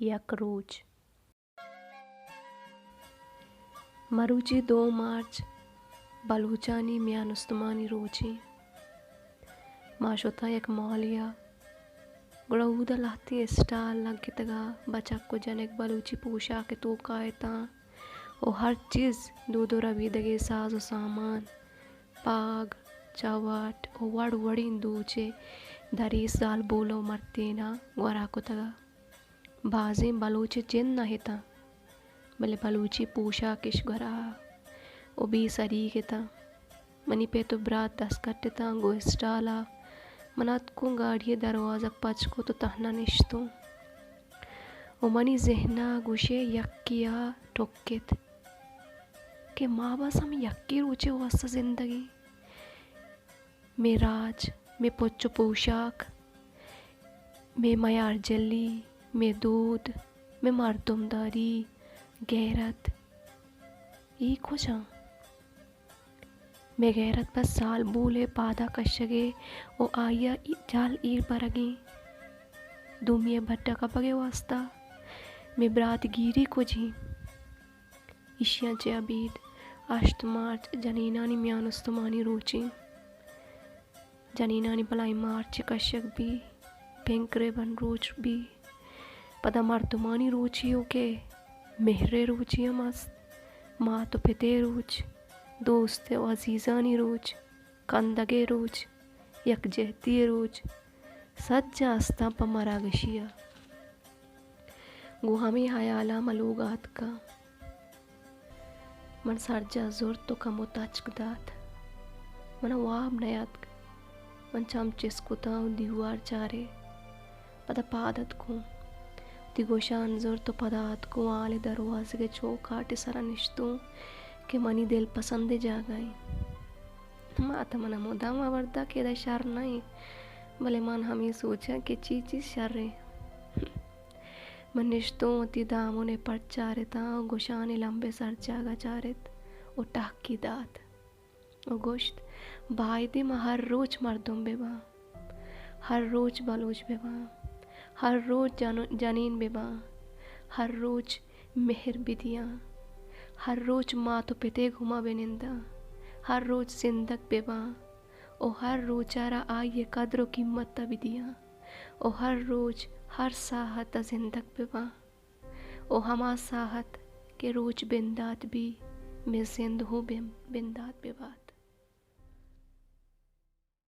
یک روچ۔ مروچی دو مارچ بلوچانی میان استمانی روچ ایں۔ ما شتاں یک مالے ءَ، گڑا اود ءَ لہتیں اسٹال لگتگ ءُ بچک ءُ جنک بلوچی پوشاک ءِ توک ءَ اتاں ءُ ہر چیز دود ءُ ربیدگیں ساز ءُ سامان، پاگ، چوٹ ءُ وڑ وڑیں دوچ ءُ دری زالبول ءُ مرتیناں گورا کتگ ءُ بازیں بلوچ ءِ جند نہ اتاں، بلے بلوچی پوشاک اش گورا ءُ بے سریگ اتاں۔ منی پت ءُ برات دست کٹ اتاں گوں اسٹال ءَ۔ من اتکوں گاڑی ءِ دروازگ پچ کت ءُ تہنا نشتوں ءُ منی ذہن ءَ گوشے یکے ءَ ٹکت کہ ما بس ہمے یکے روچ ءِ واستہ زندگ ایں۔ مئے راج، مئے پچ ءُ پوشاک، مئے میارجلی، مئے دود، مئے مردمداری، گیرت، اے کجاں؟ مئے گیرت بس زالبول ءِ پادا کشگ ءَ ءُ آئی ءَ جہل ایر برگ ءَ ایں۔ دومی ءِ بڈ ءَ کپگ ءِ واستہ مئے براتگیری کج ایں؟ ایشی ءَ چہ ابید ہشت مارچ جنینانی میان استمانی روچ ایں۔ جنینانی بلاہیں مارچ کشگ بی، پنک ریبن روچ بی، پدا مردمانی روچ ایوک ءَ مہر ءِ روچے ہم است، مات ءُ پت ءِ روچ، دوست ءُ عزیزانی روچ، کندگ ءِ روچ، یکجہتی ءِ روچ، سجاں استاں پہ مراگشی ءَ۔ گوں ہمے ہیالاں من لوگ ءَ اتکاں۔ من سرجاہ زرت ءُ کمو تچک دات۔ من ءَ واب نیاتک۔ من چم چست کتاں ءُ دیوار چارے۔ پدا پاد اتکوں۔ وتی گوشان زرت ءُ پدا اتکوں، ہال ءِ دروازگ ءِ چوکاٹ ءِ سرا نشتوں کہ منی دل پسند ءِ جاگہ ایں۔ مات ءَ من ءَ مدام ہبر دات کہ ادا شر نہ ایں، بلے من ہمے سوچاں کہ چی چیز شر ایں۔ من نشتوں، وتی دامن ءَ پٹ چارتاں ءُ گوشان ءِ لمب ءَ سرجاگہ چارت ءُ ٹہکے دات ءُ گوشت، بائدیں ما ہر روچ مردم بہ باں، ہر روچ بلوچ بہ باں، ہر روچ جن-، جنین بہ باں، ہر روچ مہر بدیاں، ہر روچ مات ءُ پت ءِ گوما بہ ننداں، ہر روچ زندگ بہ باں ءُ ہر روچ ءَ را آئی ءِ قدر ءُ قیمت ءَ بدیاں۔ ءُ ہر روچ، ہر ساہت ءَ زندگ بہ باں۔ ءُ ہما ساہت کہ روچ بندات بی، مئے زند ہوں بن-، بندات بہ بات۔